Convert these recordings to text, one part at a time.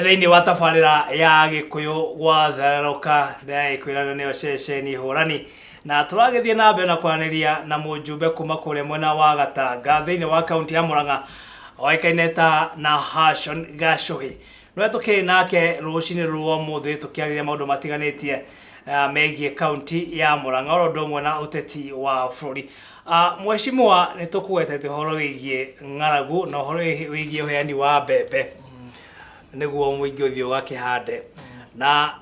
Nĩ thĩinĩ wa tabarĩra ya Gĩkũyũ gwatherũka ndĩragĩkwĩra nĩyo ceceni hũrani na tũragĩthiĩ na mbere na kwaranĩria na mũjumbe kuma kũrĩa mwena wa Gatanga thĩinĩ wa kaunti ya Murang'a oĩkaine ta Nahashon Gachuhi. Nĩwe tũkĩrĩ nake rũcinĩ rwa ũmũthĩ tũkĩarĩria maũndũ matiganĩtie megiĩ kaunti ya Murang'a oro ũndũ ũmwe na ũteti wa bũrũri. Mheshimiwa, nĩ tũkũgwetete ũhoro wĩgiĩ ng'aragu na ũhoro wĩgiĩ ũheani wa mbembe nĩguo mũingĩ ũthiĩ ũgakĩhande. Na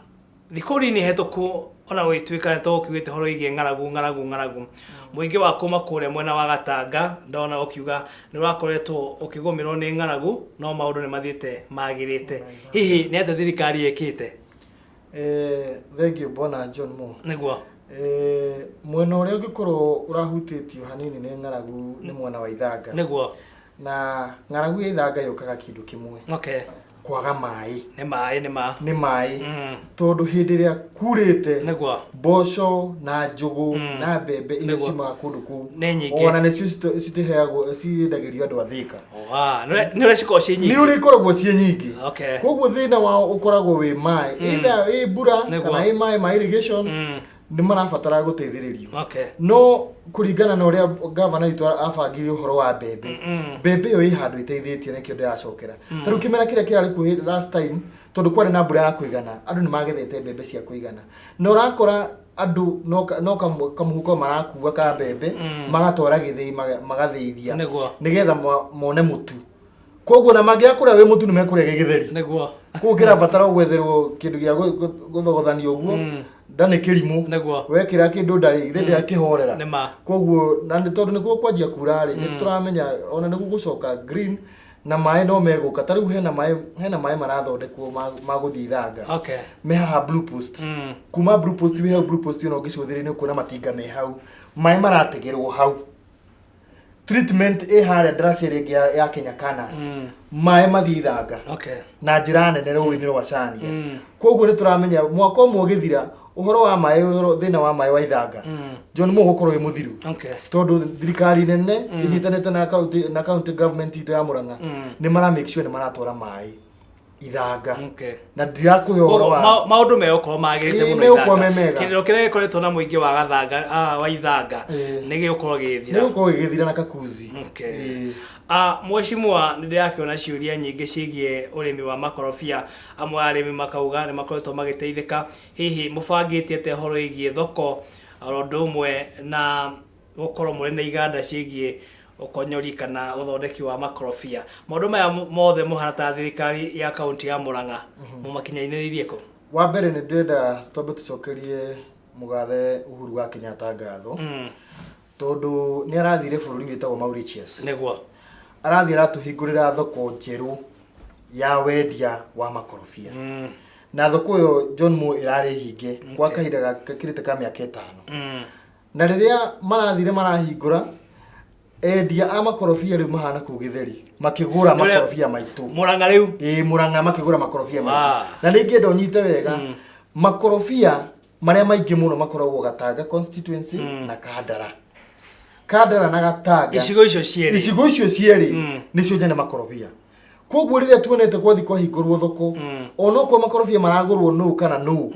thikũ nini hetũku ona gũgĩtuĩka nĩ tũgũkiugĩte ũhoro wĩgiĩ ng'aragu ng'aragu ng'aragu, mũingĩ wa kuma kũrĩa mwena wa Gatanga ndona ũkiuga nĩ ũrakoretwo ũkĩgũmĩrwo nĩ ng'aragu no maũndũ nĩ mathiĩte magĩrĩte. Hihi nĩ atĩa thirikari ĩkĩte? Thengiũ Bwana John Mo. Nĩguo. Mwena ũrĩa ũngĩkorwo ũrahutĩtio hanini nĩ ng'aragu nĩ mwena wa Ithanga. Nĩguo. Na ng'aragu ya Ithanga yũkaga kĩndũ kĩmwe. Kwaga maĩ. Nĩ maĩ nĩ ma. Nĩ maĩ. Tondũ hĩndĩ ĩrĩa kurĩte. Nĩguo. Mboco na njũgũ na mbembe iria ciumaga kũndũ kũu. Nĩ nyingĩ. Ona nĩcio citiheagwo ciendagĩrio andũ a Thĩka. Nĩ ũrĩa cikoragwo ciĩ nyingĩ. Nĩ ũrĩa ikoragwo ciĩ nyingĩ. Koguo thĩna wao ũkoragwo wĩ maĩ. Either ĩ mbura kana ĩ maĩ ma irrigation. Nĩ marabatara gũteithĩrĩrio. No kũringana na ũrĩa gavana witũ abangire ũhoro wa mbembe, mbembe ĩyo ĩ handũ ĩteithĩtie nĩkĩo ndĩracokera. Ta rĩu kĩmera kĩrĩa kĩrarĩ kuo last time, tondũ kwarĩ na mbura ya kũigana, andũ nĩ magethete mbembe cia kũigana. Na ũrakora andũ no kamũhuko marakua ka mbembe, magatwara gĩthĩi magathĩithia, nĩgetha mone mũtu. Koguo na mangĩaga kũrĩa wĩ mũtu nĩ mekũrĩa gĩ gĩtheri. Koguo kĩrabatara gwetherwo kĩndũ gĩa gũthogothanio ũguo, nda nĩ kĩrimũ. Wekĩra kĩndũ nda rĩ, githĩ ndĩakĩhorera. Koguo na nĩ tondũ nĩguo kwanjia kura rĩ, nĩ tũramenya ona nĩguo gũcoka green na maĩ no megũka. Ta rĩu hena maĩ marathondekwo ma gũthiĩ Ithanga. Me haha Blue Post. Kuma Blue Post wĩ hau Blue Post ona ũngĩcũthĩrĩria nĩ ũkuona matinga me hau. Maĩ marategerwo hau. Treatment ĩ harĩa ndaraca ĩrĩa ĩngĩ ya Kenya Canals. Maĩ mathiĩ Ithanga. Na njĩra nene rũĩ-inĩ rwa Cania. Koguo nĩ tũramenya mwaka ũmwe ũgĩthira ũhoro wa maĩ, ũhoro thĩna wa maĩ wa Ithanga. John Mo gũkorwo wĩ mũthiru. Tondũ thirikari nene ĩnyitanĩte na county, na county government itũ ya Murang'a nĩ mara make sure nĩ maratwara maĩ Ithanga. Na ndirakũhe ũhoro wa Maũndũ megũkorwo magĩrĩte Ĩĩ, mũno megũkorwo Ithanga. me mega. Kĩrĩro kĩrĩa gĩkoretwo na mũingĩ wa Gathanga, wa Ithanga nĩ gĩgũkorwo gĩgĩthira. Nĩ gĩgũkorwo gĩgĩthira na kakuzi. Mheshimiwa, nĩ ndĩrakĩona ciũria nyingĩ ciĩgiĩ ũrĩmi wa makorobia. Amwe a arĩmi makauga nĩ makoretwo magĩteithĩka. Hihi mũbangĩte atĩa ũhoro wĩgiĩ thoko oro ũndũ ũmwe na gũkorwo mũrĩ na iganda ciĩgiĩ ũkonyori kana ũthondeki wa makorobia? Maũndũ maya mothe mũhana ta thirikari ya kaunti ya Murang'a mũmakinyanĩrĩirie kũ? Wa mbere nĩ ndĩrenda twambe tũcokerie mũgathe Uhuru wa Kenyatta ngatho. Tondũ nĩ arathire bũrũri wĩtagwo Mauritius. Arathiĩ aratũhingũrĩra thoko njerũ ya wendia wa makorobia. Na thoko ĩyo John Mo ĩrarĩ hinge kwa kahinda gakĩrĩte ka mĩaka ĩtano. Na rĩrĩa marathire marahingũra, endia a makorobia rĩu mahana kũu gĩtheri makĩgũra makorobia maitũ. Murang'a rĩu? Ĩĩ, Murang'a makĩgũra makorobia maitũ. Na nĩ ingĩenda ũnyite wega, makorobia marĩa maingĩ mũno makoragwo Gatanga constituency na Kandara. Kandara na Gatanga. Icigo icio cierĩ. Icigo icio cierĩ nĩcio nyene makorobia. Koguo rĩrĩa tuonete kwathi kwahingũrwo thoko, onokorwo makorobia maragũrwo nũ kana nũ,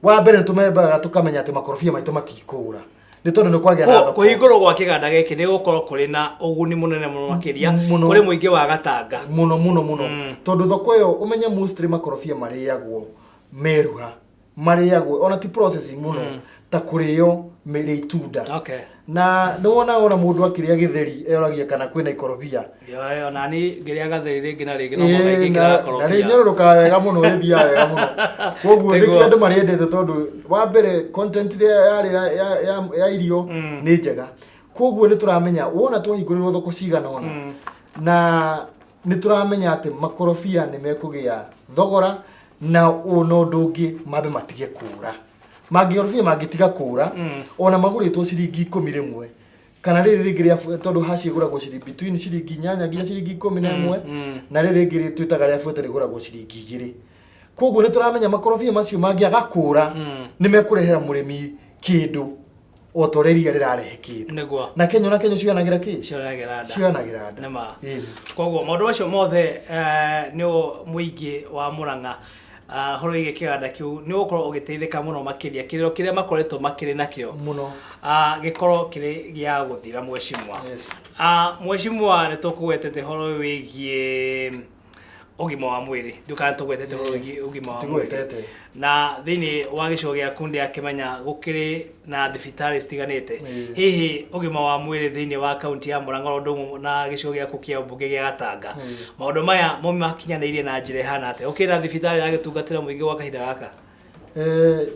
wa mbere nĩ tũmembaga tũkamenya atĩ makorobia maitũ matikũra. Nĩ tondũ nĩ kwagĩa na thoko. Kũhingũrwo gwa kĩganda gĩkĩ nĩ gũkorwo kũrĩ na ũguni mũnene mũno makĩria kũrĩ mũingĩ wa Gatanga. Mũno, mũno, mũno. Tondũ thoko ĩyo ũmenye mostly makorobia marĩagwo meruha. Marĩagwo ona ti processing mũno ta kũrĩo rĩ itunda. Na nĩ wona ona mũndũ akĩrĩa gĩtheri eroragia kana kwĩna ikorobia. Yo, ona ni ngĩrĩa gatheri rĩngĩ na rĩngĩ no mũno ingĩkĩra Na rĩ gakorobia. nyororokaga wega mũno, rĩthiaga wega mũno. Koguo nĩkĩo andũ marĩendete tondũ wa mbere content ĩrĩa yarĩ ya irio nĩ njega. Koguo nĩ tũramenya wona twahingũrĩrwo thoko cigana ũna na nĩ tũramenya atĩ makorobia nĩ mekũgĩa thogora na ona ũndũ ũngĩ mambe matige kũra. Mangĩkorobia mangĩtiga kũra ona magũrĩtwo ciringi 10 rĩmwe kana rĩrĩ rĩngĩ rĩa tondũ haci ĩgũragwo ciringi between ciringi 8 nginya ciringi 11, na rĩrĩ rĩngĩ twĩtaga rĩa buete rĩgũragwo ciringi 2. Koguo nĩ tũramenya makorobia macio mangĩaga kũra nĩ mekũrehera mũrĩmi kĩndũ. O ta ũrĩa iria rĩrarehe kĩndũ. Na Kenya, na Kenya cioyanagĩra kĩ? Cioyanagĩra nda. Cioyanagĩra nda. Nĩma. Koguo maũndũ macio mothe nĩ mũingĩ wa Murang'a, ũhoro wĩgiĩ kĩganda kĩu nĩ ũgũkorwo ũgĩteithĩka mũno makĩria, kĩrĩro kĩrĩa makoretwo makĩrĩ nakĩo mũno gĩkorwo kĩrĩ gĩa gũthira, mheshimiwa. Yes. Mheshimiwa, nĩ tũkũgwetete ũhoro wĩgiĩ ũgima wa mwĩrĩ, ndukana tũgwetete ũhoro wĩgiĩ ũgima wa mwĩrĩ. Tũtigwetete. Na thĩinĩ wa gĩcigo gĩaku ndĩrakĩmenya gũkĩrĩ na thibitarĩ citiganĩte. Hihi ũgima wa mwĩrĩ thĩinĩ wa kaunti ya Murang'a o ũndũ ũmwe na gĩcigo gĩaku kĩa ũmbunge gĩa Gatanga, maũndũ maya mũmakinyanĩirie na njĩra ĩhana atĩa? Gũkĩrĩ na thibitarĩ ĩragĩtungatĩra mũingĩ gwa kahinda gaka?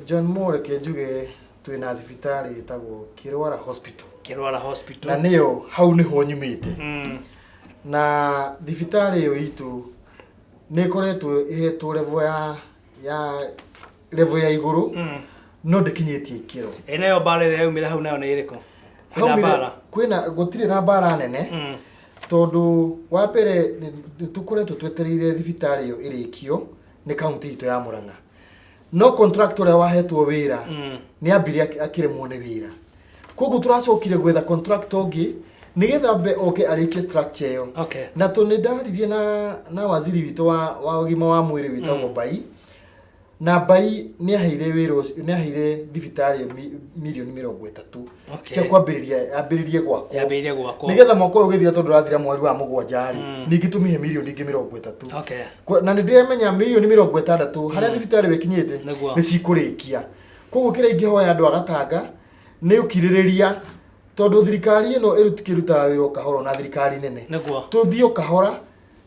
John Moore, reke njuge twĩna thibitarĩ ĩtagwo Kĩrwara Hospital. Kĩrwara Hospital. Na nĩyo hau nĩho nyumĩte. Na thibitarĩ ĩyo itũ nĩ ĩkoretwo ĩhetwo level ya level ya igũrũ, no ndĩkinyĩtie ikĩro. Ĩ nayo mbara ĩrĩa yaumĩra hau nayo nĩ ĩrĩkũ? Kwĩna mbara? Kwĩna, gũtirĩ na mbara nene, tondũ wa mbere nĩ tũkoretwo twetereire thibitarĩ ĩyo ĩrĩkio nĩ kaunti itũ ya Murang'a, no contractor ũrĩa wahetwo wĩra nĩ ambire akĩremwo nĩ wĩra. Koguo tũracokire gwetha contractor ũngĩ nĩgetha mbe oke arĩkie structure ĩyo. Na tũ nĩ ndaririe na waziri witũ wa ũgima wa mwĩrĩ wĩtagwo Mbai, na Mbai nĩ aheire wĩra ũcio, nĩ aheire thibitarĩ ĩyo mirioni 30 cia kwambĩrĩria, yambĩrĩrie gwakwo. Yambĩrĩrie gwakwo. Nĩgetha mwaka ũyũ ũgĩthira, tondũ ũrathira mweri wa 7 rĩ, ningĩ tũmĩhe mirioni ingĩ 30. Na nĩ ndĩramenya mirioni 60 harĩa thibitarĩ ĩyo ĩkinyĩte nĩ cikũrĩkia. Koguo kĩrĩa ingĩhoya andũ a Gatanga nĩ ũkirĩrĩria, tondũ thirikari ĩno ĩrutaga wĩra o kahora, na thirikari nene tũthiĩ o kahora.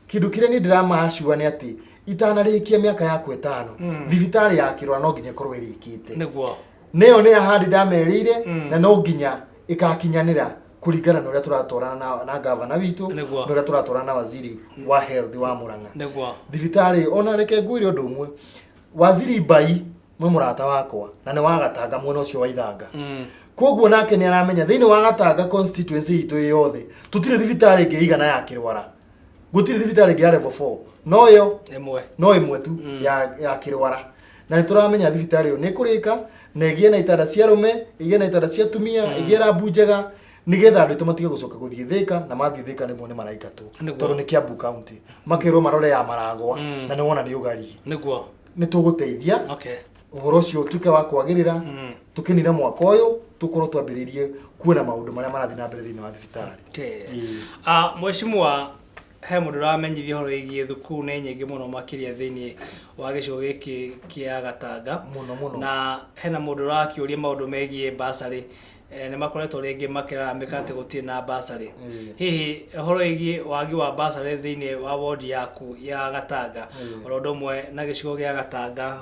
Kĩndũ kĩrĩa niĩ ndĩramacua nĩ atĩ itanarĩkia mĩaka yakwa 5, thibitarĩ ya Kĩrora no nginya ĩkorwo ĩrĩkĩte. Nĩyo nĩ ahandi ndamerĩire, na no nginya ĩgakinyanĩra kũringana na ũrĩa tũratwarana na gavana witũ, na ũrĩa tũratwarana na waziri wa health wa Murang'a. Thibitarĩ, ona reke ngwĩre ũndũ ũmwe, waziri Mbai nĩ mũrata wakwa na nĩ wa Gatanga, mwena ũcio wa Ithanga. Koguo nake nĩ aramenya thĩinĩ wa Gatanga constituency itũ ĩ yothe tũtirĩ thibitarĩ ĩngĩ igana ya Kĩrwara, gũtirĩ thibitarĩ ĩngĩ ya level 4 no ĩyo. Ĩmwe. No ĩmwe tu ya Kĩrwara, na nĩ tũramenya thibitarĩ ĩyo nĩ ĩkũrĩka na ĩgĩe na itanda cia arũme, ĩgĩe na itanda cia atumia, ĩgĩe rambu njega, nĩgetha andũ aitũ matige gũcoka gũthiĩ Thĩka, na mathiĩ Thĩka rĩmwe nĩ maraingatwo, tondũ nĩ Kiambu County, makerwo marore ya Maragwa, na nĩ wona nĩ ũgari. Nĩ tũgũteithia ũhoro ũcio ũtuĩke wa kwagĩrĩra, tũkĩnina mwaka ũyũ tũkorwo twambĩrĩirie kuona maũndũ marĩa marathiĩ na mbere thĩinĩ wa thibitarĩ. Mheshimiwa, he mũndũ ũramenyithia ũhoro wĩgiĩ thukuru nĩ nyingĩ mũno makĩria thĩinĩ wa gĩcigo gĩkĩ kĩa Gatanga. Mũno mũno. Na hena mũndũ ũrakĩũria maũndũ megiĩ bursary. Nĩ makoretwo rĩngĩ makĩraramĩka atĩ gũtirĩ na bursary. Hihi ũhoro wĩgiĩ wagi wa bursary thĩinĩ wa wodi yaku ya Gatanga, oro ũndũ ũmwe na gĩcigo gĩa Gatanga,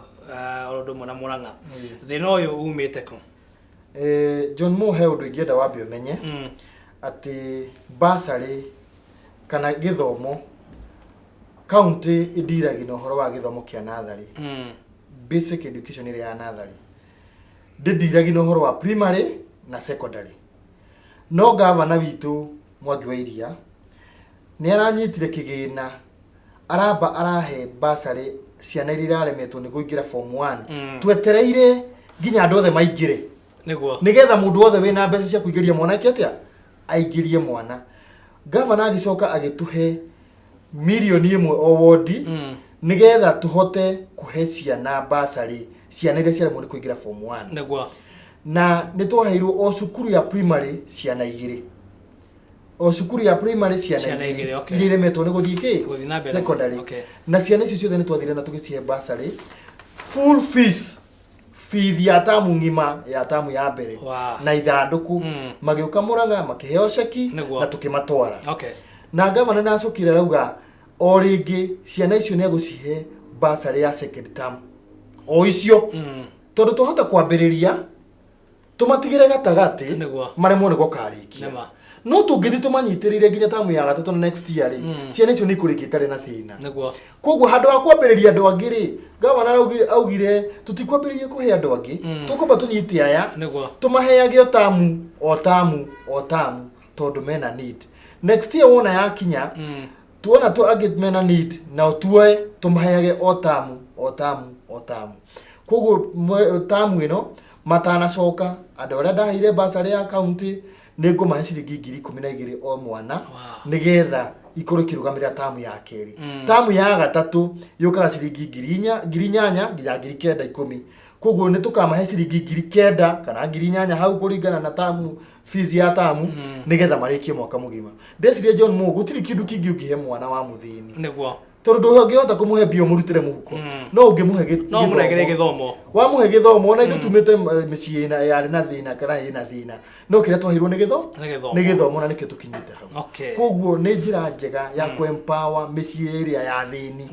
oro ũndũ ũmwe na Murang'a, thĩna ũyũ umĩte kũ? John Moore, he ũndũ ingĩenda wambe ũmenye, atĩ bursary kana gĩthomo, county ĩndiragi na ũhoro wa gĩthomo kĩa natharĩ, basic education ĩrĩa ya natharĩ, ndĩndiragi na ũhoro wa primary na secondary. No gavana witũ Mwangi wa Iria nĩ aranyitire kĩgĩna, aramba arahe bursary ciana iria iraremetwo nĩ kũingĩra form 1. Twetereire nginya andũ othe maingĩre, nĩgetha mũndũ wothe wĩna mbeca cia kũingĩria mwana eke atĩa? Aingĩrie mwana. Gavana agĩcoka agĩtũhe 1 mirioni o wodi, nĩgetha tũhote kũhe ciana bursary, ciana iria ciaremwo nĩ kũingĩra form 1. Na nĩ twaheirwo o cukuru ya primary ciana igĩrĩ, o cukuru ya primary ciana Ciana igĩrĩ, igĩrĩ, okay. iria iremetwo nĩ gũthiĩ kĩ? Gũthiĩ na mbere. Secondary. Na ciana icio ciothe nĩ twathire na tũgĩcihe bursary, full fees, bithi ya tamu ng'ima, ya tamu ya mbere, na ithandũkũ. Magĩũka Murang'a makĩheo ceki, na tũkĩmatwara. Na gavana nĩ acokire arauga o rĩngĩ ciana icio nĩ egũcihe bursary ya second term o icio, tondũ twahota kwambĩrĩria tũmatigĩre gatagatĩ, maremwo nĩ gũkarĩkia. No tũngĩthiĩ tũmanyitĩrĩire nginya tamu ya gatatũ na next year rĩ, ciana icio nĩ ikũrĩkia itarĩ na thĩna. Koguo handũ ha kwambĩrĩria andũ angĩ rĩ, gavana augire tũtikwambĩrĩria kũhe andũ angĩ, tũkwamba tũnyite aya, tũmaheage o tamu o tamu o tamu, tondũ mena need. Next year wona yakinya, tuona tu angĩ mena need nao tuoe tũmaheage o tamu o tamu o tamu. Koguo tamu ĩno Matanacoka, andũ arĩa ndaheire bursary ya county nĩ ngũmahe ciringi 12,000 o mwana, nĩgetha ikorwo ikĩrũgamĩrĩra tamu ya kerĩ. Tamu ya gatatũ yũkaga ciringi 4,000, 8,000 nginya 9,000, 10,000. Koguo nĩ tũkamahe ciringi 9,000 kana 8,000 hau kũringana na tamu, fees ya tamu, nĩgetha marĩkie mwaka mũgima. Ndeciria John Mo, gũtirĩ kĩndũ kĩngĩ ũngĩhe mwana wa mũthĩni. Tondũ ndũngĩhota kũmũhe mbia ũmũrutĩre mũhuko, no ũngĩmũhe No mũnengere gĩthomo. Wamũhe gĩthomo, ona ithuĩ tumĩte mĩciĩ yarĩ na thĩna kana ĩna thĩna, no kĩrĩa twaheirwo nĩ gĩtho Nĩ gĩthomo. Nĩ gĩthomo, na nĩkĩo tũkinyĩte hau. Koguo nĩ njĩra njega ya kũ empower mĩciĩ ĩrĩa ya thĩni.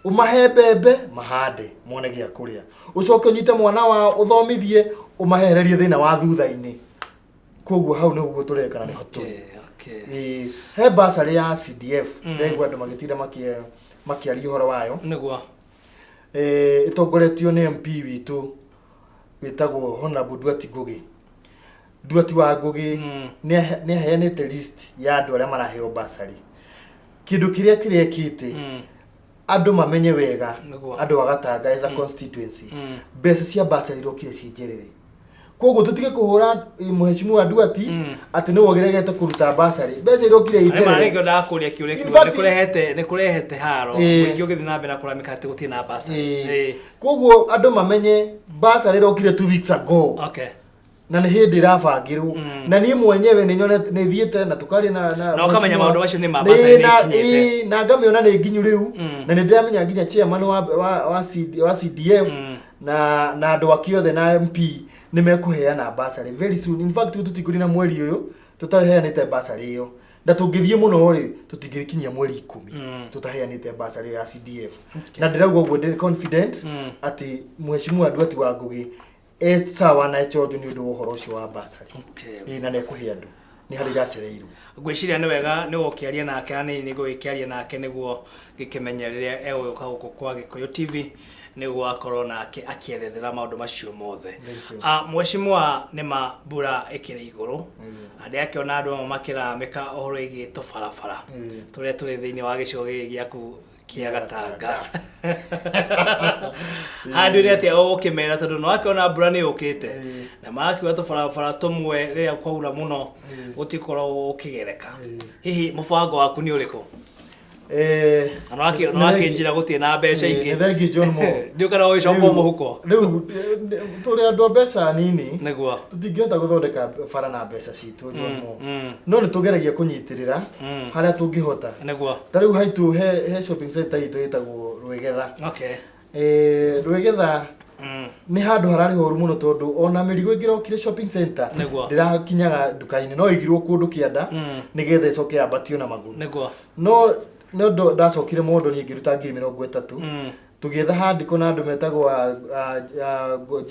Ũmahe mbembe mahande mone gĩa kũrĩa, ũcoke ũnyite mwana wao ũthomithie, ũmahererie thĩna wa thutha-inĩ. Koguo hau nĩguo tũreka na nĩho tũrĩ. Ĩĩ, he bursary ya CDF ndĩraigua andũ magĩtinda makĩaria ũhoro wayo. Ĩtongoretio nĩ MP witũ wĩtagwo Honorable Nduati Ngugi. Nduati wa Ngugi nĩ aheanĩte list ya andũ arĩa maraheo bursary. Kĩndũ kĩrĩa kĩrekĩte andũ mamenye wega, andũ a Gatanga as a constituency, mbeca cia bursary irokire ciĩ njerere. Koguo tũtige kũhũra mheshimiwa Nduati atĩ nĩwe ũgeregete kũruta bursary. Mbeca irokire i njerere. Nĩkĩo ndakũria kĩũria kĩu. Nĩ kũrehete haro, mũingĩ ũgĩthiĩ na mbere na kũramĩka atĩ gũtirĩ na bursary. Koguo andũ mamenye bursary ĩrokire 2 weeks ago. Na nĩ hĩndĩ ĩrabangĩrwo, na niĩ mwenyewe nĩ nyonete, nĩ thiĩte na tũkaria na Na ũkamenya mheshimiwa- maũndũ macio nĩ ma bursary nĩ ikinyĩte. Ĩĩ, na ngamĩona nĩ nginyu rĩu, na nĩ ndĩramenya nginya chairman wa CDF na andũ ake othe na MP nĩ mekũheana bursary very soon. In fact, tũtikũrĩ na mweri ũyũ tũtaheanĩte bursary ĩyo, na tũngĩthiĩ mũno rĩ, tũtingĩkinyia mweri 10 tũtaheanĩte bursary ya CDF. Na ndĩrauga ũguo ndĩ confident atĩ mheshimiwa Nduati wa Ngugi e sawa na echojo nĩ ũndũ wa ũhoro ũcio wa bursary. Ĩĩ, na nĩ ekũhe andũ, nĩ harĩa iracereirwo. Ngwĩciria nĩ wega nĩ gũkĩaria nake, na nĩ ngũgĩkĩaria nake nĩguo ngĩkĩmenye rĩrĩa egũgĩũka gũkũ kwa Gĩkũyũ TV, nĩguo akorwo nake akĩerethera maũndũ macio mothe. Thank you. Ah, mheshimiwa, nĩ ma mbura ĩkĩrĩ igũrũ, na ndĩrakĩona andũ amwe makĩramĩka ũhoro ĩgiĩ tũbarabara tũrĩa tũrĩ thĩinĩ wa gĩcigo gĩkĩ gĩaku kĩa Gatanga. Handũ ĩrĩa atĩa ũgũkĩmera, tondũ nĩ wakĩona mbura nĩ yũkĩte, na marakiuga tũbarabara tũmwe rĩrĩa kwaura mũno gũtikoragwo gũkĩgereka. Hihi mũbango waku nĩ ũrĩkũ? Na nĩ wakĩnjĩra gũtirĩ na mbeca ingĩ. Nĩ thengiũ, John Mo. Ndiũ kana ũgĩcoka mũhuko. Rĩu tũrĩ andũ a mbeca nini. Tũtingĩhota gũthondeka bara na mbeca citũ, John Mo, no nĩ tũgeragia kũnyitĩrĩra harĩa tũngĩhota. Ta rĩu haitũ he shopping center itũ ĩtagwo Rwĩgetha. Rwĩgetha nĩ handũ hararĩ horu mũno, tondũ ona mĩrigo ĩngĩrokire shopping center ndĩrakinyaga nduka-inĩ, no ĩigirwo kũndũ kĩanda nĩgetha ĩcoke yambatio na magũrũ. No ndacokire mondo niĩ ngĩruta 30,000, tũgĩetha handiko na andũ metagwo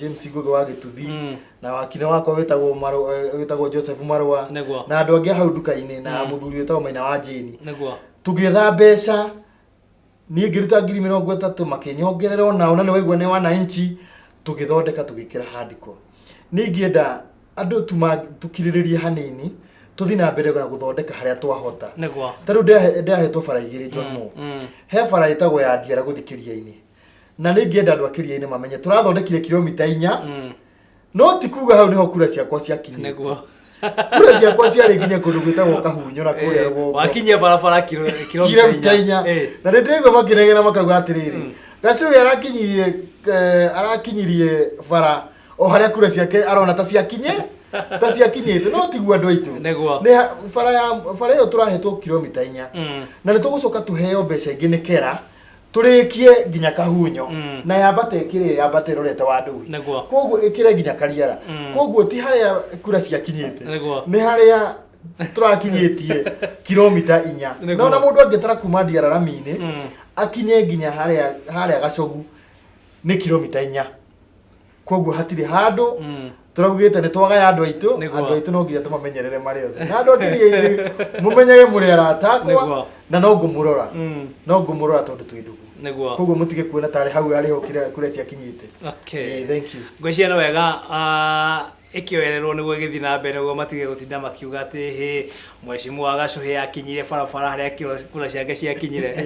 James Ngugi wa Gĩtuthi na wakine wakwa wĩtagwo Joseph Marũa na andũ angĩ a hau nduka-inĩ na mũthuri wĩtagwo Maina wa Jane. Tũgĩetha mbeca, niĩ ngĩruta 30,000, makĩnyongerera onao, na nĩ waigua nĩ wananchi, tũgĩthondeka, tũgĩkĩra handiko. Niĩ ingĩenda andũ tu tũkirĩrĩrie hanini, tũthiĩ na mbere na gũthondeka harĩa twahota. Ta rĩu ndĩrahetwo bara igĩrĩ, John Mo. He bara ĩtagwo ya Ndiara gũthiĩ Kĩria-inĩ, na nĩ ingĩenda andũ a Kĩria-inĩ mamenye tũrathondekire kilomita 4, no ti kuga hau nĩho kura ciakwa ciakinyĩte. Kura ciakwa ciarĩ nginya kũndũ gwĩtagwo Kahunyo na kũrĩa rũgongo. Wakinyia barabara kilomita 4. Na nĩ ndĩraigua makĩregera makauga atĩrĩrĩ, Gacũgĩ arakinyirie bara o harĩa kura ciake arona ta ciakinye ta ciakinyĩte, no tiguo andũ aitũ. Nĩ bara ĩyo tũrahetwo kilomita 4, na nĩ tũgũcoka tũheo mbeca ingĩ nĩ kera tũrĩkie nginya Kahunyo, na yambate ĩkĩrĩ yambate ĩrorete wa ndũi. Koguo ĩkĩre nginya Kariara. Koguo ti harĩa kura ciakinyĩte, nĩ harĩa tũrakinyĩtie kilomita 4. No na mũndũ angĩtara kuma Ndiara rami-inĩ akinye nginya harĩa Gacogu nĩ kilomita 4. Koguo hatirĩ handũ tũraugĩte nĩ twagaya andũ aitũ. Andũ aitũ no nginya tũmamenyerere marĩ othe, na andũ a Kĩria-inĩ mũmenyage mũrĩ arata akwa, na no ngũmũrora, no ngũmũrora tondũ twĩ ndũgũ. Koguo mũtige kuona tarĩ hau arĩho kũrĩa ciakinyĩte. Thank you. Ngwĩciria nĩ wega ĩkĩoererwo nĩguo ĩgĩthiĩ na mbere, nĩguo matige gũtinda makiuga atĩ hĩ mheshimiwa Gacuhĩ akinyire barabara harĩa kura ciake ciakinyire.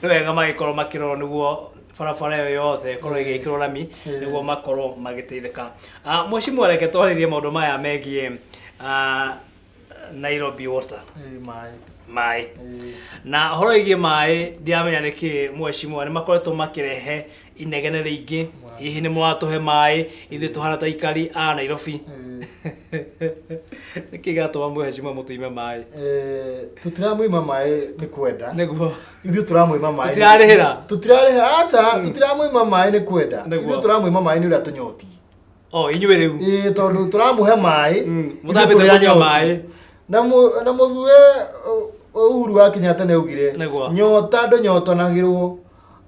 Nĩ wega magĩkorwo makĩrorwo nĩguo Barabara ĩyo yothe ĩkorwo ĩgĩkĩrwo rami nĩguo makorwo magĩteithĩka. Ah, Mheshimiwa, reke twarĩrie maũndũ maya megiĩ Nairobi Water. Ĩĩ, maĩ. Maĩ. Na ũhoro wĩgiĩ maĩ, ndiramenya nĩkĩ mheshimiwa nĩ makoretwo makĩrehe inegene rĩingĩ, hihi nĩ mũratũhe maĩ ithuĩ tũhana ta aikari a Nairobi. Nĩkĩ gĩatũma mheshimiwa mũtũime maĩ? Tũtiramũima maĩ nĩ kwenda. Nĩguo. Ithuĩ tũramũima maĩ. Tũtirarĩhĩra? Tũtirarĩhĩra, aca, tũtiramũima maĩ nĩ kwenda. Ithuĩ tũramũima maĩ nĩ ũrĩa tũnyotiĩ. O inyuĩ rĩu? Ĩĩ, tondũ tũramũhe maĩ, ithuĩ Mũthambĩte tũrĩ kũnyua anyotu. maĩ. Na mũthure Uhuru wa Kenyatta nĩ augire, nyota ndũnyotanagĩrwo.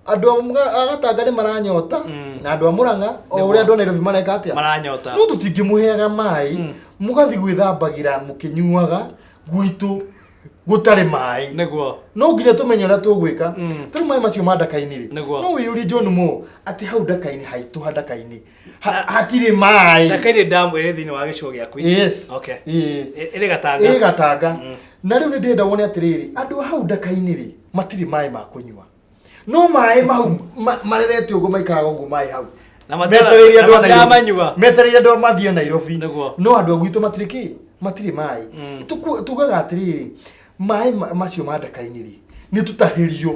Andũ a Gatanga nĩ maranyota na andũ a Murang'a o ũrĩa andũ a Nairobi mareka atĩa? Maranyota. No tũtingĩmũheaga maĩ mũgathiĩ gwĩthambagĩra mũkĩnyuaga gwitũ gũtarĩ maĩ. No nginya tũmenye ũrĩa tũgwĩka. Ta rĩu maĩ macio ma Ndaka-inĩ rĩ, no wĩyũrie John Mo atĩ hau Ndaka-inĩ haitũ ha Ndaka-inĩ hatirĩ maĩ. Ndaka-inĩ dam ĩrĩ thĩinĩ wa gĩcigo gĩaku. Yes. Okay. Ĩĩ. Ĩrĩ Gatanga. Ĩ Gatanga. Na rĩu nĩ ndĩrenda wone atĩrĩrĩ, andũ a hau Ndaka-inĩ rĩ, matirĩ maĩ ma kũnyua. No maĩ mau marerete ũguo maikaraga ũguo maĩ hau. Na Metereire andũ a Nairobi. matiramanyua. Metereire andũ mathiĩ Nairobi. Nĩguo. No andũ a gwitũ matirĩ kĩ? Matirĩ maĩ. Tugaga atĩrĩrĩ, maĩ macio ma Ndaka-inĩ rĩ, nĩ tũtahĩrio.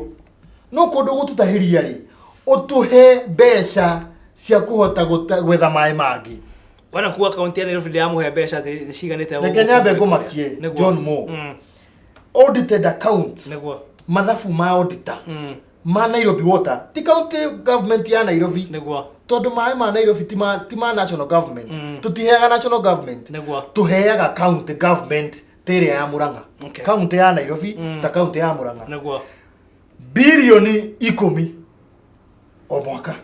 No kũndũ gũtũtahĩria rĩ, ũtũhe mbeca cia kũhota gwetha maĩ mangĩ. Wena kuga kaunti ya Nairobi ndĩramũhe mbeca atĩ ciganĩte Reke nyambe ngũmakie, John Mo. Audited accounts. Mathabu ma auditor. Ma Nairobi Water. Ti county government ya Nairobi. Tondũ maĩ ma Nairobi ti ma national government. Tũtiheaga national government. Tũheaga county government ta ĩrĩa ya Murang'a. County ya Nairobi ta county ya Murang'a. Bilioni 10 o mwaka.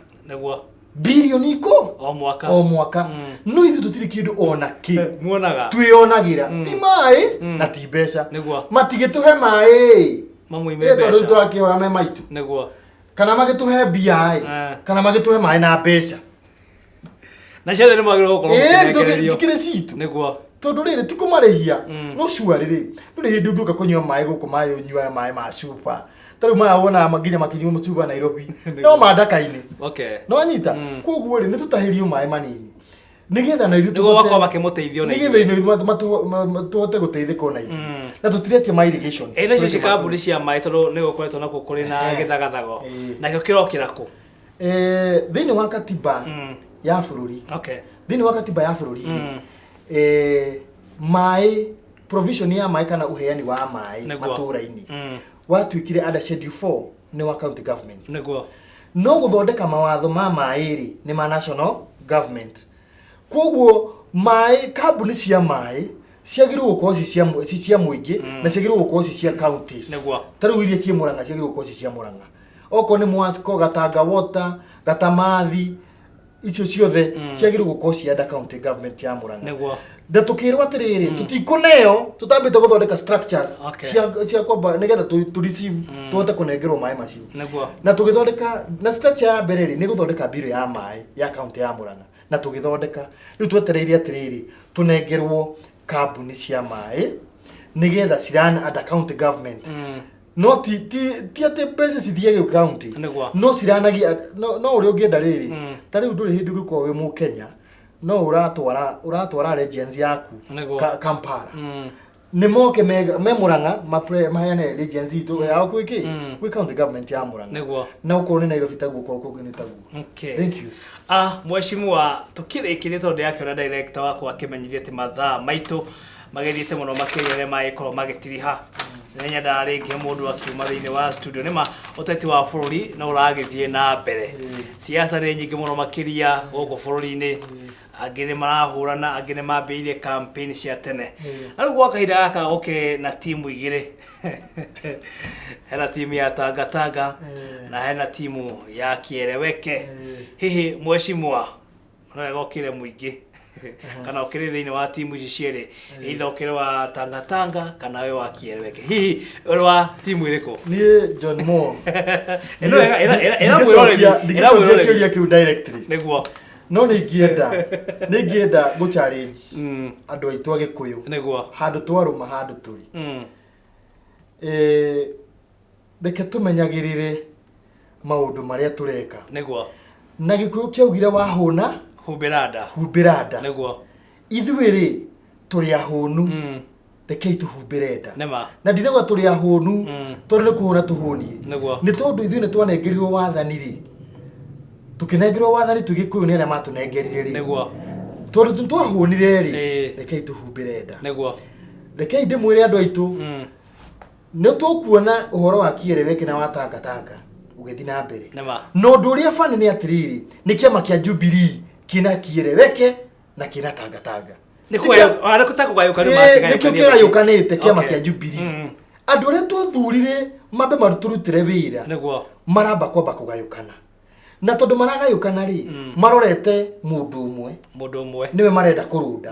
Bilioni O mwaka. O mwaka. No ithuĩ tũtirĩ kĩndũ ona kĩ. Muonaga. Twĩonagĩra. Ti maĩ na ti mbeca. Matigĩtũhe maĩ. Mamũime Ĩ, tondũ mbeca. tũrakĩhoya me maitũ. Kana magĩtũhe mbia ĩ. Kana magĩtũhe maĩ na mbeca. Na ciothe nĩ mwagĩrĩirwo gũkorwo Ĩ, mũkĩnengererio. cikĩrĩ citũ. Tondũ rĩrĩ ti kũmarĩhia. No cua rĩrĩ, ndũrĩ hĩndĩ ũngĩũka kũnyua maĩ gũkũ maĩ ũnyuaga maĩ ma cuba. Ta rĩu maya wonaga nginya makĩnyua cuba Nairobi. No ma Ndaka-inĩ. No wanyita? Koguo rĩ, nĩ tũtahĩrio maĩ manini. Nĩgetha na ithuĩ Nĩguo makorwo makĩmũteithia ona nĩgetha ithuĩ. na ithuĩ tũhote gũteithĩka ona ithuĩ. Na tũtiretia ma irrigation. Ĩ, nacio Tũretia ci ma kambuni cia maĩ tondũ nĩ gũkoretwo nakuo kũrĩ na gĩthagathago. Nakĩo kĩrokĩra kũ? Thĩinĩ wa katiba ya bũrũri. Thĩinĩ wa katiba ya bũrũri, maĩ, provision ya maĩ kana ũheani wa maĩ matũũra-inĩ watuĩkire under schedule 4 nĩ wa county government. No gũthondeka mawatho ma maĩ rĩ, nĩ ma national government. Koguo maĩ, kambuni cia maĩ ciagĩrĩirwo gũkorwo ci cia mũingĩ na ciagĩrĩirwo gũkorwo ci cia counties. Ta rĩu iria ciĩ Murang'a ciagĩrĩirwo gũkorwo ci cia Murang'a. Okorwo nĩ Mwasco, Gatanga Water, Gatamathi, icio ciothe ciagĩrĩirwo gũkorwo ci under county government ya Murang'a. Na tũkĩrwo atĩrĩrĩ, tũtikũneo tũtambĩte gũthondeka structures cia kwamba nĩgetha tũ receive, tũhote kũnengerwo maĩ macio. Na tũgĩthondeka, na structure ya mbere rĩ, nĩ gũthondeka bill ya maĩ ya county ya Murang'a. Na tũgĩthondeka. Rĩu twetereire atĩrĩrĩ, tũnengerwo kambuni cia maĩ nĩgetha ciran under county government. No ti atĩ mbeca cithiage county. No ciranagia, no ũrĩa ũngĩenda rĩrĩ, ta rĩu ndũrĩ hĩndĩ ũngĩkorwo wĩ Mũkenya, no ũratwara allegiance yaku Kampala. Nĩ moke me Murang'a, maheane allegiance itũ yao kwĩ kĩ? Gwĩ county government ya Murang'a. Na okorwo nĩ Nairobi taguo, okorwo kũngĩ nĩ taguo. Thank you. Mheshimiwa, tũkĩrĩkĩria tondũ ndĩrakĩona director wakwa akĩmenyithia atĩ mathaa maitũ magĩthiĩte mũno makĩria ũrĩa magĩkorwo magĩtiriha. Nĩ nyendaga rĩngĩ mũndũ akiuma thĩinĩ wa studio. Nĩ ma ũteti wa bũrũri no ũragĩthiĩ na mbere. Siasa nĩ nyingĩ mũno makĩria gũkũ bũrũri-inĩ. Angĩ nĩ marahũrana, angĩ nĩ mambĩrĩirie campaign cia tene. Na rĩu gwa kahinda gaka gũkĩrĩ na timu igĩrĩ. Hena timu ya Tangatanga na hena timu ya Kieleweke. Hihi mheshimiwa, no wega ũkĩre mũingĩ kana ũkĩrĩ thĩinĩ wa timu ici cierĩ, either ũkĩrĩ wa Tangatanga kana wĩ wa Kieleweke. Hihi ũrĩ wa timu ĩrĩkũ? Niĩ John Mo. Ĩno ĩra mwĩroreri, ĩra Ndingĩcokia mwĩroreri. kĩũria kĩu directly. Nĩguo. No nĩ ingĩenda gũ challenge andũ aitũ a Gĩkũyũ. Handũ twarũma handũ tũrĩ. Reke tũmenyagĩrĩre Maũndũ marĩa tũreka. Na Gĩkũyũ kĩaugire wahũna humbĩra nda. Humbĩra nda. Ithuĩ rĩ, tũrĩ ahũnu. Rekei tũhumbĩre nda. Na ndinauga tũrĩ ahũnu tondũ nĩ kũhũna tũhũniĩ. Nĩ tondũ ithuĩ nĩ twanengerirwo wathani rĩ, tũkĩnengerwo wathani twĩ Gĩkũyũ nĩ arĩa matũnengerire rĩ, tondũ nĩ twahũnire rĩ, rekei tũhumbĩre nda. Rekei ndĩmwĩre andũ aitũ, nĩ tũkuona ũhoro wa Kieleweke na wa Tanga Tanga ũgĩthiĩ na mbere. Na ũndũ ũrĩa bani nĩ atĩrĩrĩ, nĩ kĩama kĩa Jubilee kĩna Kieleweke na kĩna Tanga Tanga. Nĩ kũgayũkanio. Nĩkĩo kĩgayũkanĩte kĩama kĩa Jubilee. Andũ arĩa twathurire mambe matũrutĩre wĩra maramba kwamba kũgayũkana, na tondũ maragayũkana rĩ, marorete mũndũ ũmwe. Mũndũ ũmwe. Nĩwe marenda kũrũnda.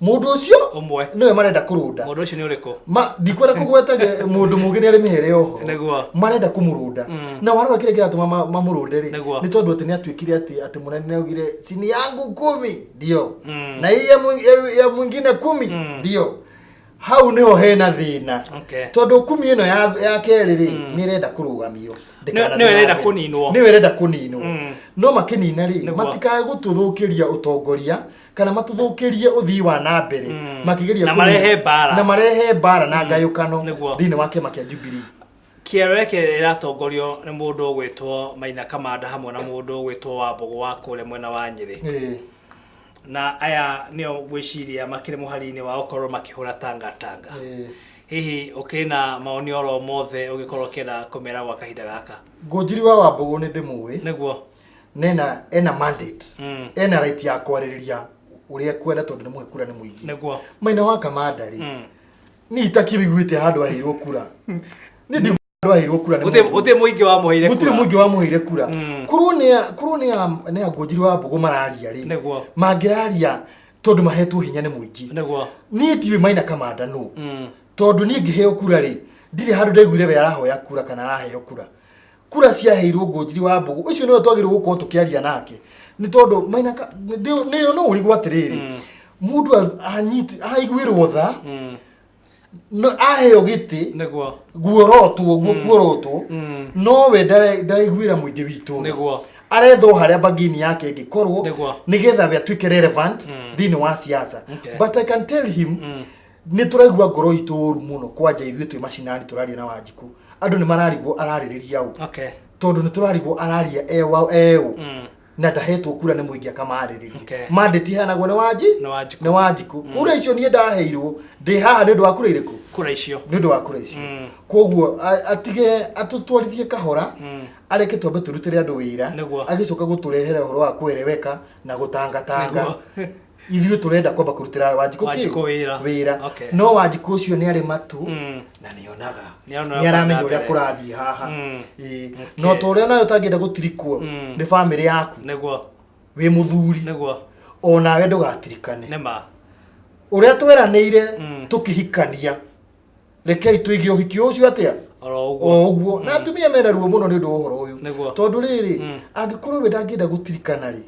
Mũndũ ũcio ũmwe. Nĩwe marenda kũrũnda. Mũndũ ũcio nĩ ũrĩkũ? Ma ndikwenda kũgweta mũndũ mũngĩ nĩ arĩ mĩhere ya ũhoro. Marenda kũmũrũnda. Na warora kĩrĩa kĩratũma mamũrũnde rĩ, nĩ tondũ atĩ nĩ atuĩkire atĩ mũnene nĩ augire chini yangu 10 ndio, na hii ya mwingine 10 ndio. Hau niho hena thĩna, tondũ 10 ĩno ya kerĩ rĩ, nĩ ĩrenda kũrũgamio ndĩkanathiĩ Nĩyo na ĩrenda mbere. Kũninwo. Nĩyo ĩrenda kũninwo. No makĩnina rĩ, matikae gũtũthũkĩria ũtongoria kana matũthũkĩrie ũthii wa na mbere makĩgeria Na marehe mbara. Na marehe mbara na ngayũkano thĩinĩ wa kĩama kĩa Jubilee. Kieleweke ĩratongorio nĩ mũndũ ũgwĩtwo Maina Kamanda hamwe na mũndũ ũgwĩtwo Wambũgũ wa kũrĩa mwena wa Nyĩrĩ. Na aya nĩo ngwĩciria makĩrĩ mũhari-inĩ wa gũkorwo makĩhũra Tanga Tanga. Hihi ũkĩrĩ na maoni oro mothe ũngĩkorwo ũkĩenda kũmera gwa kahinda gaka? Ngũnjiri wa Wambũgũ nĩ ndĩmũĩ. Nena ena mandate, ena right ya kwarĩrĩria ũrĩa kwenda tondũ nĩ mũhe kura nĩ mũingĩ. Maina wa Kamanda rĩ, niĩ itakĩiguĩte handũ aheirwo kura, nĩ ndi handũ aheirwo kura nĩ Gũtirĩ mũndũ. Gũtirĩ mũingĩ wamũheire Gũtirĩ kura. Mũingĩ wamũheire kura. Korwo nĩ a Ngũnjiri wa Mbũgũ mararia rĩ, mangĩraria tondũ mahetwo hinya nĩ mũingĩ. Niĩ ndiũĩ Maina Kamanda nũ, tondũ niĩ ngĩheo kura rĩ, ndirĩ handũ ndaiguire we arahoya kura kana araheo kura. Kura ciaheirwo Ngũnjiri wa Mbũgũ, ũcio nĩwe twagĩrĩirwo gũkorwo tũkĩaria nake, nĩ tondũ Maina nĩ no ũrigwo atĩrĩrĩ, mũndũ anyiti aiguĩrwo tha, no aheo gĩtĩ guorotwo guo kuorotwo, no we ndaraiguĩra mũingĩ witũ tha. Aretha o harĩa bagini yake ĩngĩkorwo nĩgetha we atuĩke relevant thĩinĩ wa siasa. But I can tell him, nĩ tũraigua ngoro itũ ũru mũno, kwanja ithuĩ twĩ macinani tũraria na Wanjikũ, andũ nĩ mararigwo ararĩrĩria ũ, tondũ nĩ tũrarigwo araria ewa eũ na ndahetwo kura nĩ mũingĩ akamarĩrĩria. Mandate iheanagwo nĩ Wanji. Nĩ Wanjikũ. Nĩ Wanjikũ. Kura icio niĩ ndaheirwo, ndĩ haha nĩ ũndũ wa kura irĩkũ? Kura icio. Nĩ ũndũ wa kura icio. Koguo atige atũtwarithie kahora, areke twambe tũrutĩre andũ wĩra, agĩcoka gũtũrehere ũhoro wa kũereweka na gũtangatanga. Ithuĩ tũrenda kwamba kũrutĩra Wanjikũ kĩ? Wanjikũ wĩra. Wĩra. No Wanjikũ ũcio nĩ arĩ matũ na nĩonaga, Nĩonaga nĩ aramenya kũrathiĩ ũrĩa na mbere. kũrathiĩ haha. Ĩĩ. No ta ũrĩa nawe ũtangĩenda gũtirikwo nĩ bamĩrĩ yaku wĩ mũthuri, onawe ndũgatirikane. Ũrĩa tweranĩire tũkĩhikania, rekei tũige ũhiki ũcio atĩa? Oro ũguo. O ũguo. Na atumia mena ruo mũno nĩ ũndũ wa ũhoro ũyũ, tondũ rĩrĩ, angĩkorwo we ndangĩenda gũtirikana rĩ,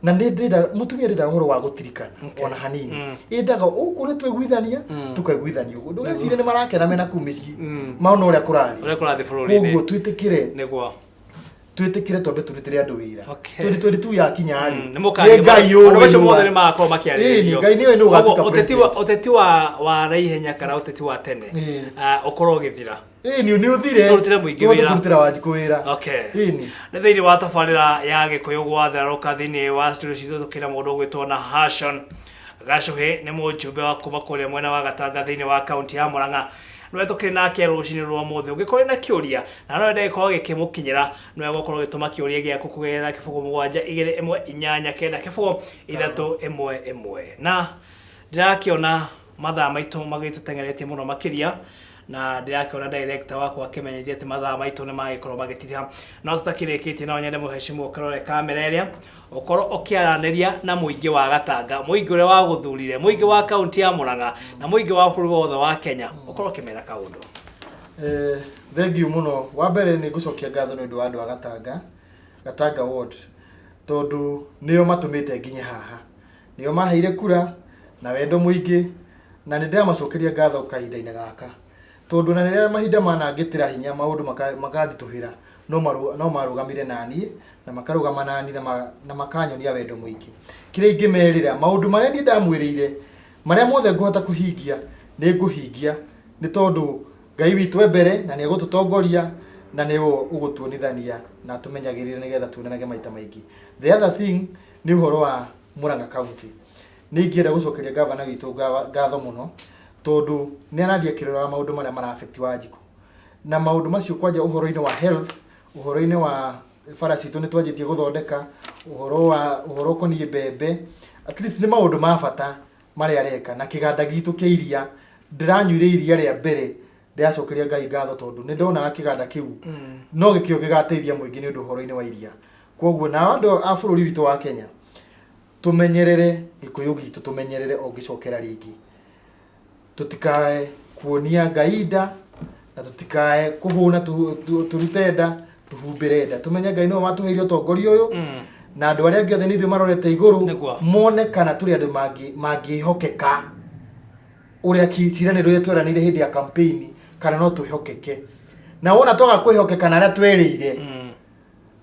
na nĩ ndĩrenda mũtumia ndenda ũhoro wa gũtirikana ona hanini, endaga ũkũ nĩ twaiguithania, tũkaiguithania ũguo. Ndũgecirie nĩ marakena mena kuu mĩciĩ maona ũrĩa kũrathiĩ. Ũrĩa kũrathiĩ bũrũri-inĩ. Koguo twĩtĩkĩre, twĩtĩkĩre twambe tũrutĩre andũ wĩra. 2022 yakinya rĩ, Nĩ mũkaria nĩ Ngai ũĩ maũndũ macio nũ mothe nĩ magakorwo makĩarĩrĩrio. Ĩĩ, Ngai nĩwe nũ ũgatuĩka Koguo ũteti wa president. Ũteti wa naihenya kana ũteti wa tene ũkorwo ũgĩthira. Ĩĩ, nĩ ũthire. Tũrutĩre mũingĩ Tũhote wĩra. kũrutĩra Wanjikũ wĩra. Ĩĩ. Nĩ thĩinĩ wa tabarĩra ya Gĩkũyũ gwatherũka, thĩinĩ wa studio citũ tũkĩra mũndũ ũgwĩtwo na Hashon Gacũhĩ, nĩ mũjumbe wa kuma kũrĩa mwena wa Gatanga thĩinĩ wa kaunti ya Murang'a, nĩwe tũkĩrĩ nake rũcinĩ rwa mũthĩ. Ũngĩkorwo na kĩũria na no wende gĩkorwo gĩkĩmũkinyĩra, nĩwe gũkorwo ũgĩtũma kĩũria gĩaku kũgerera 0721890311. Na ndĩrakĩona mathaa maitũ magĩtũteng'eretie mũno makĩria, na ndĩrakĩona director wakwa akĩmenyithia atĩ mathaa maitũ nĩ magĩkorwo magĩtiriha. No tũtakĩrĩkĩtie, no nyende mũhecimu ũkĩrore kamera ĩrĩa, ũkorwo ũkĩaranĩria na mũingĩ wa Gatanga, mũingĩ ũrĩa wagũthurire, mũingĩ wa kaunti ya Murang'a na mũingĩ wa bũrũri wothe wa Kenya, ũkorwo ũkĩmera kaũndũ. Thank you mũno. Wa mbere nĩ ngũcokia ngatho nĩ ũndũ wa andũ a Gatanga, Gatanga ward, tondũ nĩo matũmĩte nginye haha, nĩo maheire kura na wendo mũingĩ, na nĩ ndĩramacokeria ngatho kahinda-inĩ gaka, tondũ na rĩrĩa mahinda manangĩtĩra hinya maũndũ makanditũhĩra. No no marũgamire naniĩ na makarũgama naniĩ na makanyonia wendo mũingĩ. Kĩrĩa ingĩmerĩra, maũndũ marĩa niĩ ndamwĩrĩire, marĩa mothe ngũhota kũhingia, nĩ ngũhingia, nĩ tondũ Ngai witũ e mbere na nĩ egũtũtongoria na nĩwe ũgũtuonithania na atũmenyagĩrĩre nĩgetha tuonanage maita maingĩ. The other thing nĩ ũhoro wa Murang'a County. Nĩ ingĩenda gũcokeria gavana witũ ngatho mũno tondũ nĩ arathiĩ akĩroraga maũndũ marĩa mara affect Wanjikũ. Na maũndũ macio kwanja ũhoro-inĩ wa health, ũhoro-inĩ wa bara citũ nĩ twanjĩtie gũthondeka, ũhoro wa ũhoro ũkoniĩ mbembe, at least nĩ maũndũ ma bata marĩa areka. Na kĩganda gitũ kĩa iria, ndĩranyuire iria rĩa mbere ndĩracokeria Ngai ngatho tondũ nĩ ndonaga kĩganda kĩu no gĩkĩo gĩgateithia mũingĩ nĩ ũndũ ũhoro-inĩ wa iria. Koguo na andũ a bũrũri witũ wa Kenya, tũmenyerere Gĩkũyũ gitũ, tũmenyerere o ngĩcokera rĩngĩ. Tũtikae kuonia Ngai nda na tũtikae kũhũna tũrute nda tũhumbĩre nda. Tũmenye Ngai nĩwe watũheire ũtongoria ũyũ na andũ arĩa angĩ othe nĩ ithuĩ marorete igũrũ mone kana tũrĩ andũ mangĩhokeka ũrĩa ciĩranĩro iria tweranĩire hĩndĩ ya campaign kana no twĩhokeke. Na wona twaga kwĩhokeka na arĩa twerĩire,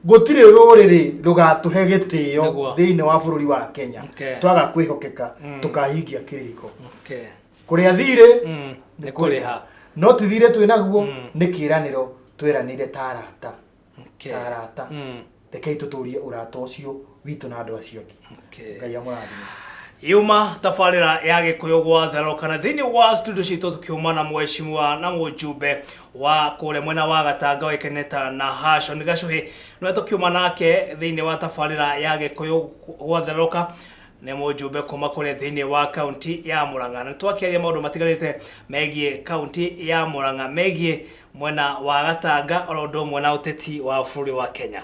gũtirĩ rũrĩrĩ rũgatũhe gĩtĩo thĩinĩ wa bũrũri wa Kenya. Twaga kwĩhokeka tũkahingia kĩrĩko. Kũrĩa thirĩ nĩ kũrĩha. No ti thirĩ twĩ naguo, nĩ kĩĩranĩro tweranĩire ta arata. Ta arata. Rekei tũtũrie ũrata ũcio witũ na andũ acio angĩ. Ngai amũrathime. Yuma tabarĩra ya Gĩkũyũ gwatherũka na thĩinĩ wa studio citũ tũkiuma na mheshimiwa na mũjumbe wa kũrĩa mwena wa Gatanga ũĩkaine ta Nahashon Gacuhĩ, nĩwe tũkiuma nake thĩinĩ wa tabarĩra ya Gĩkũyũ gwatherũka. Nĩ mũjumbe kuma kũrĩa thĩinĩ wa kaunti ya Murang'a, na twakĩaria maũndũ matiganĩte megiĩ kaunti ya Murang'a, megiĩ mwena wa Gatanga oro ũndũ ũmwe na ũteti wa bũrũri wa Kenya.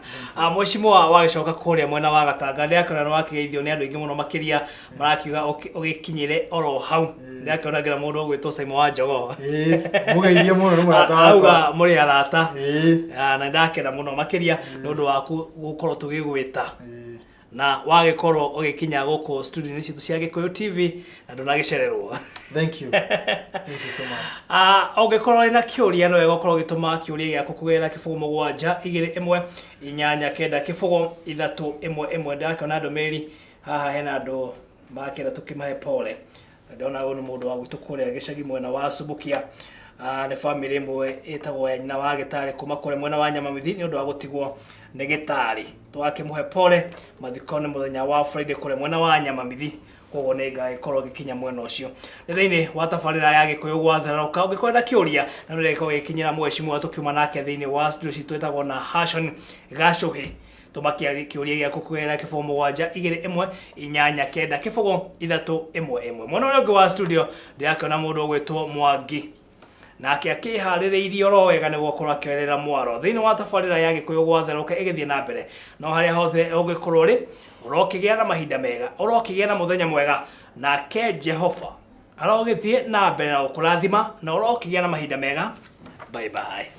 Mheshimiwa wagĩcoka kũrĩa mwena wa Gatanga, ndĩrakĩona nĩ wakĩgeithio nĩ andũ aingĩ mũno makĩria marakiuga ũgĩkinyĩre oro hau. Ndĩrakĩona nginya mũndũ ũgwĩtwo Simon wa Njogoo. Ĩĩ, mũgeithie mũno nĩ mũrata wakwa. Arauga mũrĩ arata. Ah, na ndakena mũno makĩria nĩ ũndũ waku gũkorwo tũgĩgwĩta na wagĩkorwo ũgĩkinya gũkũ studio-inĩ citũ cia Gĩkũyũ TV na ndũnagĩcererwo. Thank you. Thank you so much. Ah, ũngĩkorwo wĩna kĩũria no wega ũkorwo ũgĩtũma kĩũria gĩaku kũgerera 0 7 2 1 8 9 0 3 1 1. Ndĩrakĩona ndũmĩrĩri haha, hena andũ makĩenda tũkĩmahe pole. Ndona ũyũ nĩ mũndũ wa gwitũ kũrĩa gĩcagi mwena wa Subukia. Ah, nĩ bamĩrĩ ĩmwe ĩtagwo ya nyina wa gĩtarĩ kuma kũrĩa mwena wa Nyamamithi nĩ ũndũ wa gũtigwo nĩ gĩtarĩ. Twakĩmũhe pole, mathiko nĩ mũthenya wa Friday kũrĩa mwena wa Nyamamithi, koguo nĩ ngagĩkorwo ngĩkinya mwena ũcio. Nĩ thĩinĩ wa tabarĩra ya Gĩkũyũ gwatherũka. Ũngĩkorwo na kĩũria na nĩ ũrĩgĩkorwo gĩkinyĩra mheshimiwa tũkiuma nake thĩinĩ wa studio citũ ĩtagwo na Hashon Gacuhi, tũma kĩũria gĩaku kũgerera 0 7 2 1 8 9 0 3 1 1. Mwena ũrĩa ũngĩ wa studio ndĩrakĩona mũndũ ũgwĩtwo Mwangi, nake akĩharĩrĩirie oro wega nĩguo akorwo akĩoerera mwaro thĩinĩ wa tabarĩra ya Gĩkũyũ gwatherũka ĩgĩthiĩ na mbere. No harĩa hothe ũngĩkorwo rĩ, ũrokĩgĩa na mahinda mega, ũrokĩgĩa na mũthenya mwega, nake Jehova arogĩthiĩ na mbere na gũkũrathima, na ũrokĩgĩa na mahinda mega. Bye bye.